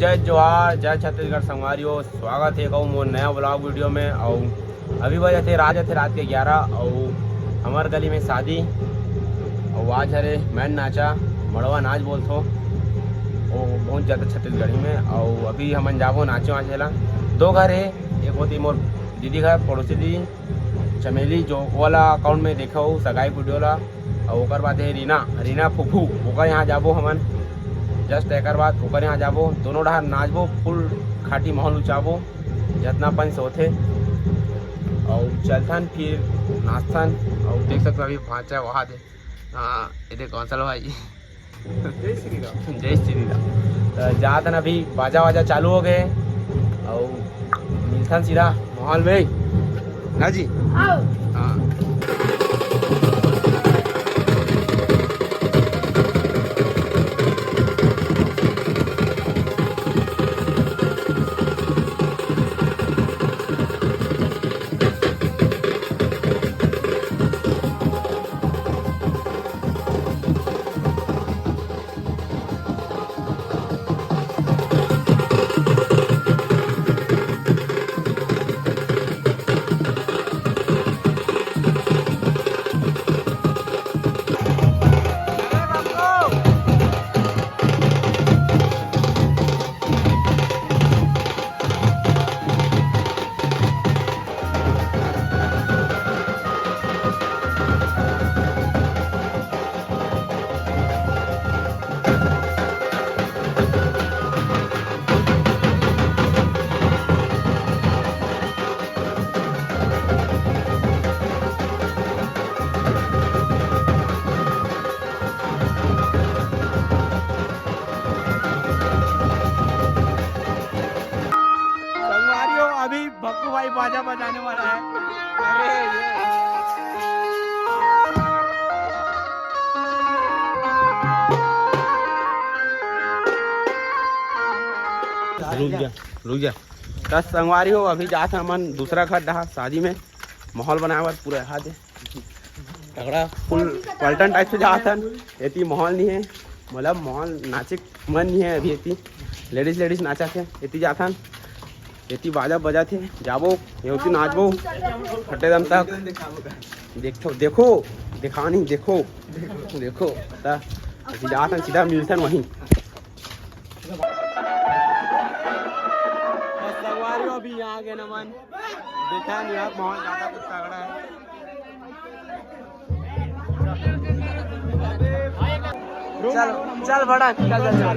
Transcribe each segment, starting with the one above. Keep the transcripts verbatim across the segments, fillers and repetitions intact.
जय जोहार, जय छत्तीसगढ़ संगवारी हो, स्वागत हे कहूँ मोर नया vlog video में। अउ अभी बजत हे, रात जथे रात के ग्यारह, अउ हमर गली में शादी, अउ आज हरे main नाचा, मड़वा नाच बोलथो, वो बहुत ज़्यादा छत्तीसगढ़ी में। अउ अभी हमन जाबो नाचे वाचे ला। दो घर हे, एक होती मोर दीदी घर, पड़ोसी दीदी, चमेली, जो वाला account में देखे हो सगाई video ला, अउ ओकर बाद हे रीना, रीना फूफू, ओकर यहाँ जाबो हमन। Just एकर बाद ओकर यहाँ जाबो, दोनों डहार नाचबो, full खाटी माहौल उचाबो, जतना अपन से होथे। अउ चलथन फिर नाचथन। अउ देख सकते हो अभी भांचा वहा दे, हाँ, ये देख कौशल भाई। जय श्री राम। जय श्री राम। तो जात हन, अभी बाजा वाजा चालू हो गए, अउ मिलथन सीधा माहौल में, ना जी? आओ। हाँ। संगवारी हो, अभी भक्कू भाई बाजा बजाने वाला है। अरे ये। रुक जा, रुक जा। त संगवारी हो, अभी जात हन हमन दूसरा घर डहार शादी में, माहौल बनाए बर पूरा यहाँ दे। तगड़ा full पलटन type से जात हन। एती माहौल नहीं है, मतलब माहौल नाचे के मन नहीं है अभी। एती ladies ladies नाचथे, एती जात हन, एती बाजा बजाथे, जाबो, एती नाचबो फटे दम तक। देखो, देखो, दिखा नहीं, देखो, देखो, त एती जात हन, सीधा मिलथन वहीं। बस संगवारी हो, अभी यहाँ आ गए नमन। देखा नहीं यार, बहुत ज्यादा कुछ तगड़ा है। चल, चल बड़ा, चल, चल, चल।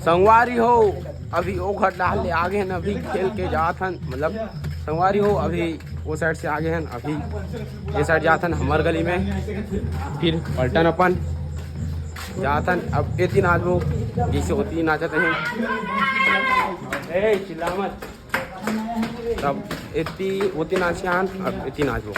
संगवारी हो, अभी ओ घर डाहर ले आगे हन, अभी खेल के जात हन, मतलब संगवारी हो, अभी ओ साइड से आगे हन, अभी ये साइड जात हन हमर गली में, फिर पलटन अपन जात हन। अब ए दिन आज वो जैसे होती नाचत हे। ए, चिल्ला मत। तब इतनी होती नाच के आन, अब इतनी नाच वो।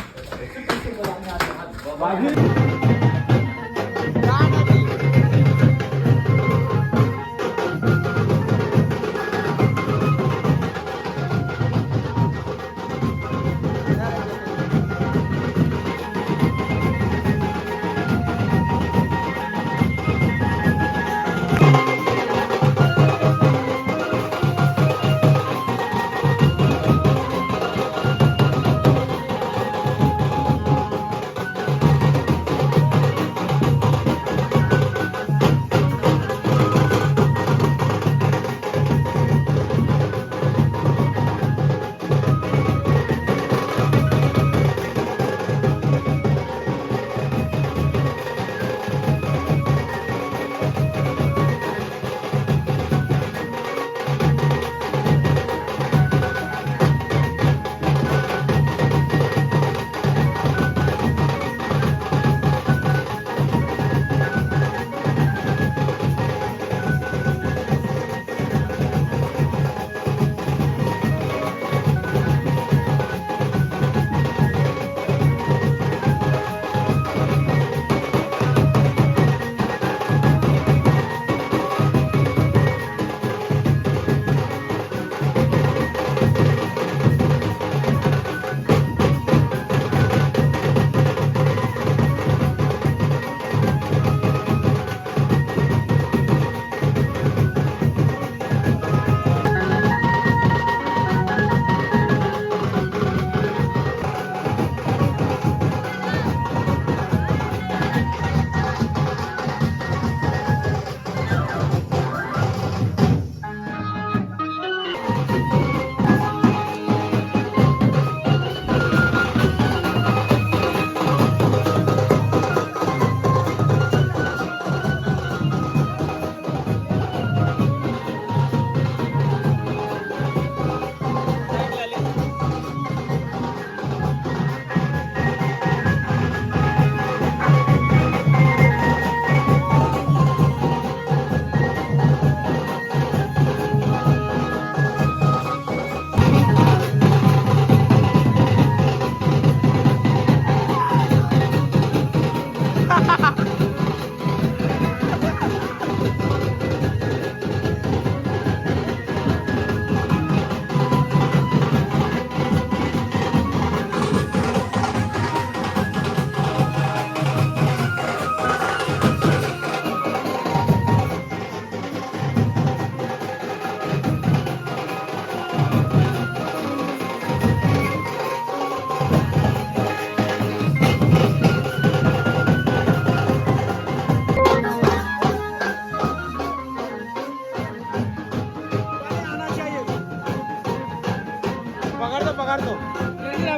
पकड़ दो, पकड़ दो।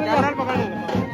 कैमरा पकड़ लो।